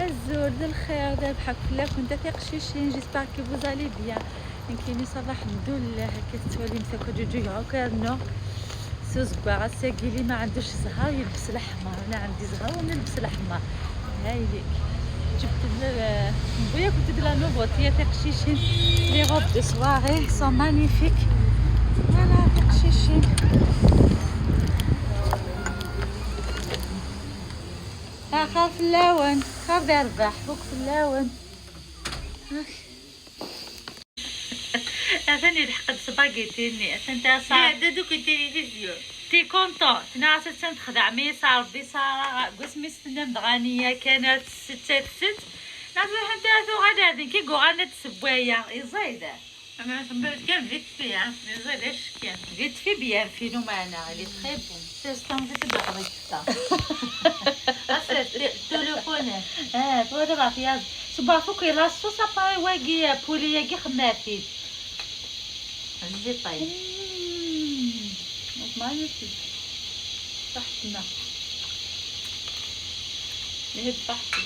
أزول الخير ذا بحق كنت تقشيشين j'espère que vous allez bien. يمكن صباح الحمد لله هكا تولي مساكو جوجو هكا سوز كوا اللي ما عندوش زهر يلبس الاحمر. انا عندي زهر ونلبس الاحمر. هاي ليك جبت بويا كنت de la nouveauté تقشيشين les robes de soirée sont magnifiques. voilà تقشيشين خاف اللون خاف يربح فوق في اللون. اثاني لحقت سباغيتيني اثان تا صار دوك التلفزيون t'es contente تنعس تخدع مي صار ربي صار قسمي ستنا مدغانية كانت ستة ست نعرف انت غادا هذين كي غانا تسبوايا يزايدة انا سمبرت كان vite fait يزايد اش كان vite fait bien fait نو معنا il est très bon. سيستم في تدقضي تليفون توا دابا فيها صبا فوق la sauce اباي واقي poulet كي خمافين زي طيب magnifique. صحتنا نهد صحتي.